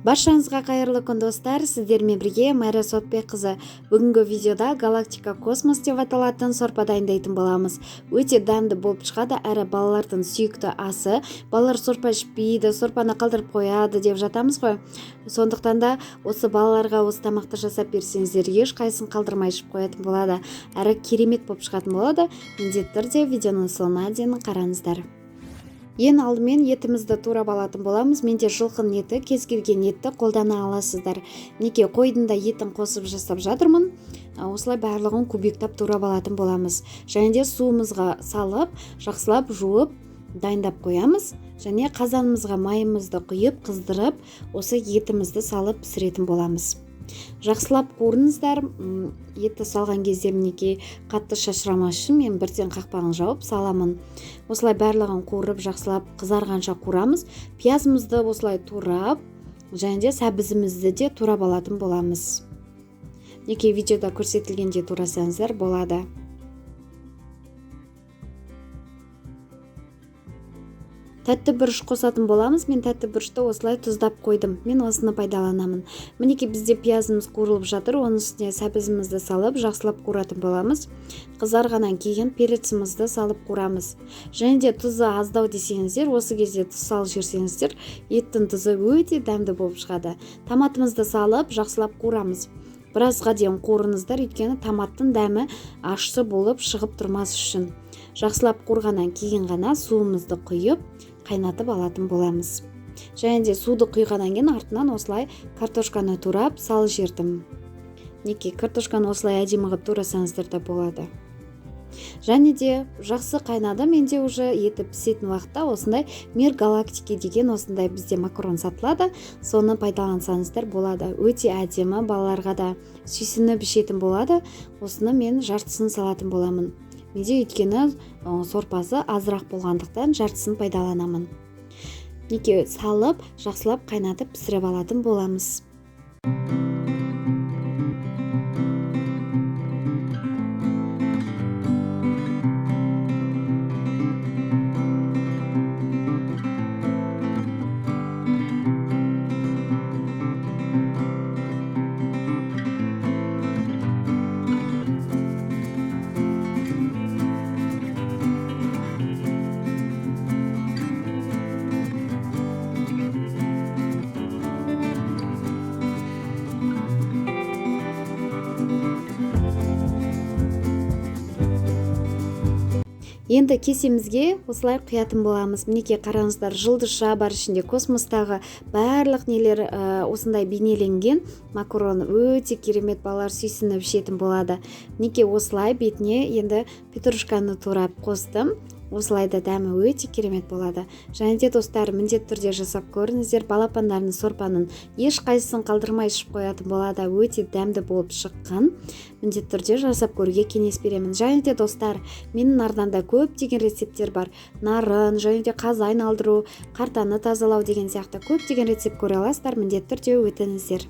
Баршаңызға қайырлы күн, достар! Сіздермен бірге Майра Сотбекқызы. Бүгінгі видеода Галактика Космос деп аталатын сорпа дайындайтын боламыз. Өте дәмді болып шығады, әрі балалардың сүйікті асы. Балалар сорпа ішпейді, сорпаны қалдырып қояды деп жатамыз ғой. Сондықтан да осы балаларға осы тамақты жасап берсеңіздер, ешқайсысын қалдырмай ішіп қоятын болады. Әрі керемет болып шығатын болады. Міндетті түрде видеоның соңына дейін қараңыздар. Ең алдымен етімізді турап алатын боламыз. Менде жылқының еті, кез келген етті қолдана аласыздар. Мінекей, қойдың да етін қосып жасап жатырмын. Осылай барлығын кубиктап турап алатын боламыз. Және де суымызға салып, жақсылап жуып, дайындап қоямыз. Және қазанымызға майымызды құйып, қыздырып, осы етімізді салып пісіретін боламыз. Жақсылап қуырыңыздар. Етті салған кезде мінекей қатты шашырамас үшін мен бірден қақпағын жауып саламын. Осылай барлығын қуырып, жақсылап қызарғанша қуырамыз. Пиязымызды осылай турап, және де сәбізімізді де турап алатын боламыз. Мінекей, видеода көрсетілгендей турасаңыздар болады. Тәтті бұрыш қосатын боламыз. Мен тәтті бұрышты осылай тұздап қойдым. Мен осыны пайдаланамын. Мінекей, бізде пиязымыз қуырылып жатыр. Оның үстіне сәбізімізді салып, жақсылап қуыратын боламыз. Қызарғаннан кейін перецімізді салып қуырамыз. Және де тұзы аздау десеңіздер, осы кезде тұз салып жіберсеңіздер, еттің тұзы өте дәмді болып шығады. Томатымызды салып, жақсылап қуырамыз. Біразға дейін қуырыңыздар, өйткені томаттың дәмі ащы болып шығып тұрмас үшін. Жақсылап қуырғаннан кейін ғана суымызды құйып, қайнатып алатын боламыз. Және де суды құйғаннан кейін артынан осылай картошканы турап салып жібердім. Мінекей, картошканы осылай әдемі қылып турасаңыздар да болады. Және де жақсы қайнады. Менде уже еті пісетін уақытта осындай Мир Галактики деген осындай бізде макарон сатылады. Соны пайдалансаңыздар болады. Өте әдемі, балаларға да сүйсініп ішетін болады. Осыны мен жартысын салатын боламын. Менде өйткені сорпасы азырақ болғандықтан жартысын пайдаланамын. Мінекей, салып, жақсылап қайнатып пісіріп алатын боламыз. Енді кесемізге осылай құятын боламыз. Мінекей, қараңыздар, жұлдызша бар ішінде, космостағы барлық нелер, осындай бейнеленген макарон өте керемет, балалар сүйсініп ішетін болады. Мінекей, осылай бетіне енді петрушканы турап қостым. Осылай да дәмі өте керемет болады. Және де, достар, міндетті түрде жасап көріңіздер. Балапандардың сорпаның ешқайсысын қалдырмай ішіп қоятын болады. Өте дәмді болып шыққан. Міндетті түрде жасап көруге кеңес беремін. Және де, достар, менің арнамда көптеген рецепттер бар. Нарын, және де қаз айналдыру, қартаны тазалау деген сияқты көптеген рецепт көре аласыздар. Міндетті түрде өтіңіздер.